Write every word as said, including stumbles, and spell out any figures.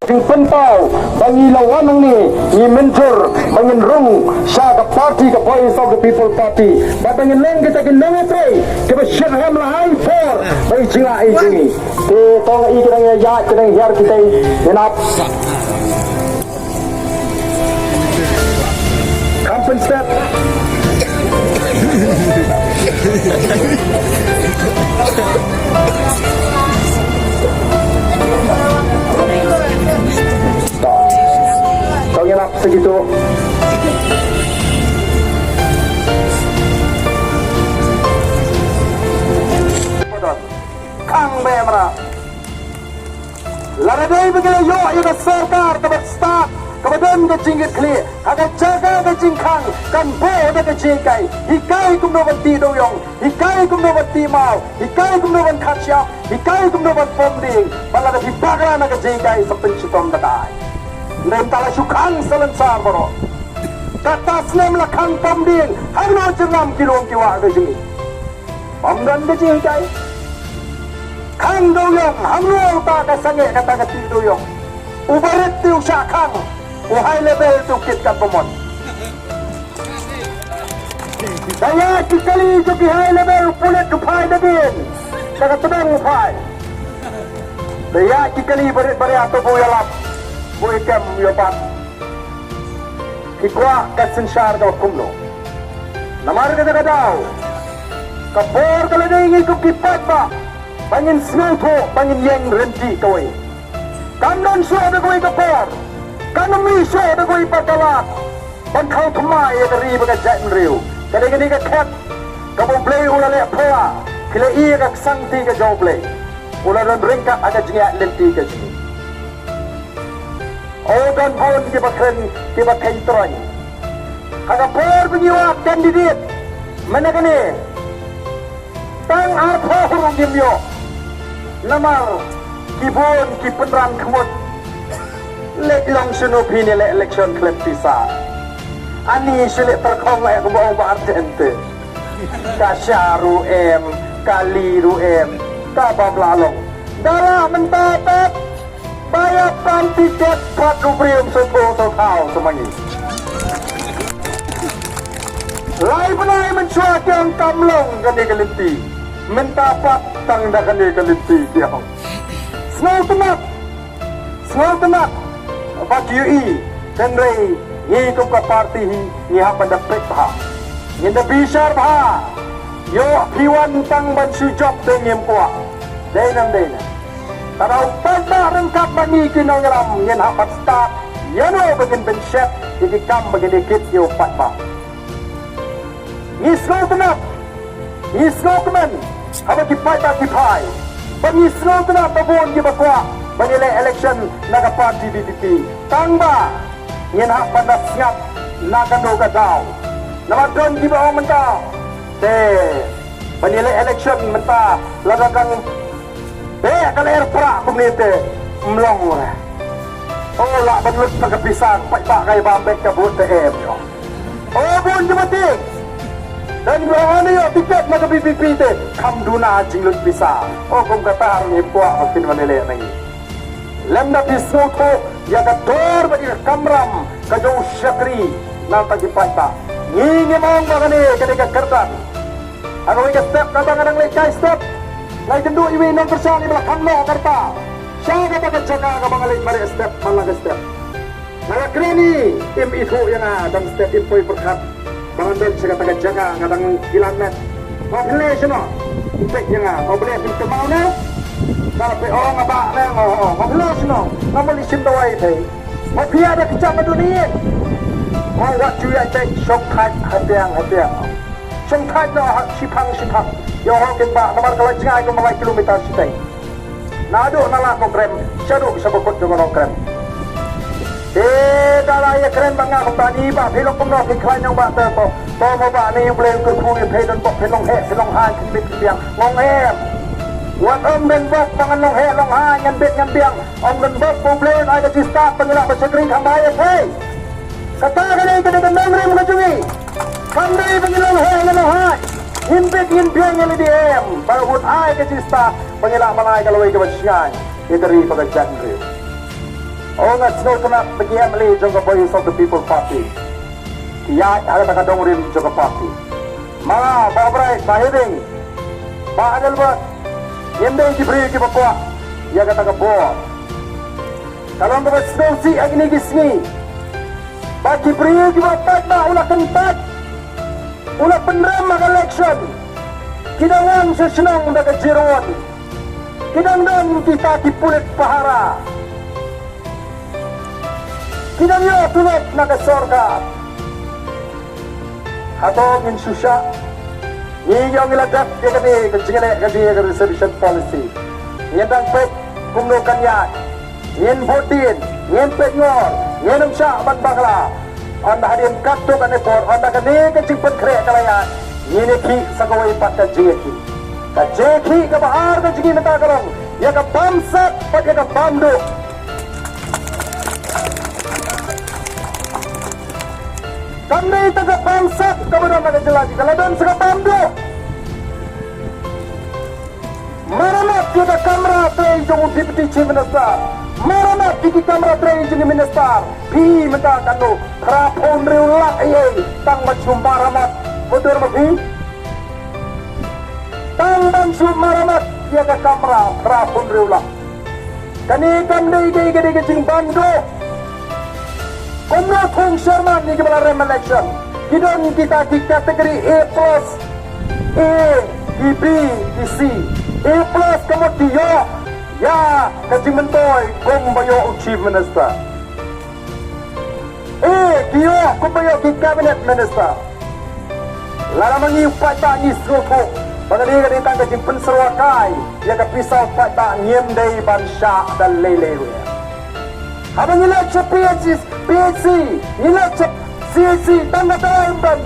Jingpynpaw ba ngi la wan hangne, ngi mynjur ba ngin rung sha ka party ka Voice of the People Party, ba ngin long kita ki nongtrei kiba shitrhem la ha i por ba i jingah i jong ngi. Te to nga i ki dang ïaid ki dang hiar kita, ïa nap. Kham pynstep. To ïa nap sa kito. Khang bha mra. Lada dei ba ki la ïoh ïa ka sorkar kaba stad, kaba don ka jingkitkhlieh, ha ka jaka ka jingkhang kan buh da ka jinghikai. Hikai kumno ban tih dewïong, hikai kumno ban tih maw, hikai kumno ban khat shyiap, hikai kumno ban pom dieng. Bad lada phi bakla na ka jinghikai sa pynshitom da ka aiñ. Ym tang la shu khang salonsar baroh. Kata snem la khang pom dieng, hangno jyrngam ki lum ki wah ka jong ngi. Ym don ka jinghikai. Khang dewïong, hangno uta ka sangeh kata ka tih dewïong. U barit te u shah khang, u high level te u kit katba mon. Da ïaid ki kali jong ki high level, u pulit u phai da dien, da ka tdong u phai. Da ïaid ki kali barit baria te buh ïalap, buh ïakem ïabat. Ki kwah ka synshar kaba kumno. Namar kata ka daw, ka por ka la dei ngi kum ki paidbah ba ngin sngewthuh, ba ngin ïeng ryntih kawei. Kam don shuh da kawei ka por, kam mih shuh da kawei pat ka lad ban thaw thymmai ïa ka ri bad ka jaitbynriew. Ka dei kane ka khet kaba U Blei u la leh phylla, phi la i ïa ka ksangti ka jong U Blei. U la don ryngkat ha ka jingïaid lynti ka jong ngi. O don bun kiba kren, kiba kheiñ troiñ. Ha ka por ba ngi wad candidate mynne kane, tang arphew ruh ngim ïoh. Namar ki bun ki pynran khmut. Leit long shano phi ne leh election khlem pisa. Ani shu leh tyrkhong eh kumba ong Bah Ardent te. Ka sha ruh em, ka li ruh em, ka bam la long. Da lah mynta pat ba ïa pan tiket pat u briew um sngewthuh sngewthaw sa ma ngi. Lai bnai mynshuwa ki ong kam long kane ka lynti. Mynta pat tang da kane ka lynti ki ong. Sngewtynnat. Sngewtynnat ba ki ïohi, hynrei ngi kum ka party hi ngi hap ban da peit bha. Ngin da bishar bha. Ïoh phi wan tang ban shu jop te ngim kwah. Dei nam dei nam. Ka daw pat ba ryngkat bad ngi ki nongïalam ngin hap ban stad ïano ba ngin pynshet ïa ki kam ba ngin ïa kit ïa u paidbah. Ngi sngewtynnat, ngi sngewkmen haba ki paidbah ki phai. Bad ngi sngewtynnat ba bun kiba kwah ban ïaleh election na ka party V P P. Tang ba ngin hap ban da sngap na kano ka daw. Namar don kiba ong mynta te ban ïaleh election mynta lada dang beh ka lyer prah kumne te ym long re. O lah ban lut pa ka pisa, paidbah ka ïa bam beit ka vote te em ïoh. O bun jingmut. Don ba ngan ïoh tiket na ka V P P te kham duna jinglut pisa. O kum kata ruh ngim kwah ba kin wan ïaleh na ngi. Lymda phi sngewthuh ïa ka dor bad ïa ka kamram ka jong u shakri na ka bynta ki paidbah. Ngi ngim ong ba kane ka dei ka kyrdan. Ha kawei ka step kaba nga dang leit kai step, nga ïakynduh ïa iwei i nongkyrshan iba la khang noh ka rta sha kata ka jaka kaba nga leit mareh step man la ka step. Nga la kren, im ithuh ïa nga, dang step im poi pyrkhat ba ngan don sha kata ka jaka, nga dang ilan met. Nga pynleh shano? Peit ïa nga, nga pynleh pyn kynmaw ne? Nga la peit, oh, nga bah ne, nga, oh, nga pynleh shano? Nga mut i shim dawai peit. Nga phi ïa da kjam haduh ne ïing. Nga wat ju ïa peit shong thait hatiang hatiang. Shong thait noh ha shiphang shiphang. Ïa u hok kin bah namar ka la jngai kumba lai kilometer shiteng. Naduh na la Nongkrem shaduh sha bakut jong Nongkrem. Te da la ïa kren bad nga kumta, ni bah phi long kumno, phi khlaiñ ïa u bah te to. To mo bah, ne U Blei u kyrkhu ïa phi, don bok phin long heh phin long haiñ, phin bit phin biang. Ngong em. Wat ym don bok ba ngan long heh long haiñ, ngan bit ngan biang. Ong don bok ba U Blei un ai ka jingstad ba ngi lah ban shakri kham bha ïa phi. Kata ka dei ka dei ka nongrim ka jong ngi. Kam dei ba ngi long heh ngi long haiñ, ngin bit ngin biang ïa lade em. Ba un ai ka jingstad ba ngi lah ban ai ka lawei kaba shngaiñ ïa ka ri bad ka jaitbynriew. O nga sngewtynnat ba ki M L A jong ka Voice of the People Party ki ïaid ha kata ka dongrim jong ka party. Ma Bah Bright, Bah Hiding, Bah Adelbert, ngim dei ki briew kiba kwah ïa kata ka bor. Ka long kaba sngewsih ha kine ki sngi ba ki briew kiba paidbah u la kyntait, u la pynrem ha ka election, ki dang wan sha shnong da ka jingwan. Ki dang don kita ki pulit pahara. Ki dang ïoh tulop na ka sorkar. Hato ngin shu shah? Ngi ïoh ngi la dep ïa kane ka jingleh ka jingïa ka reservation policy. Ngin dang peit kumno kan ïaid. Ngin bud dien, ngin peit ngor, ngin ym shah ban bakla. Ynda hadien katto katne por, ynda kane ka jingpynkhreh ka la ïaid, ngin ïakhih sa kawei pat ka jingïakhih. Ka jingïakhih kaba ar ka jong ngi mynta ka long ïa ka bamsap bad ïa ka bamduh. Kam dei tang ka bamsap kaba don ha ka jylla, ka la don sa ka bamduh. Maramat ïa ka kamra trei jong u Deputy Chief Minister. Maramat ïa ki kamra trei jong u Minister. Phi mynta katno, phra phew hynriew lak ei ei tang ban shu maramat. Betul ma phi? Tang ban shu maramat ïa ka kamra phra phew hynriew lak. Kane kam dei dei ka dei ka jingbamduh. Kumno thung sherman ïa kiba la rem election. Ki don kita ki category A plus, A, ki B, ki C. A plus ka mut ki ïoh ïa ka jingmyntoi kumba ïoh u Chief Minister. A, ki ïoh kumba ïoh ki Cabinet Minister. Lada ma ngi u paidbah ngi sngewthuh ba kane ka dei tang ka jingpynsyrwa kai ïa ka pisa u paidbah, ngim dei ban shah da lei lei ruh. Haba ngi leit sha P H C, P H C, ngi leit sha C H C, tang ka dei ban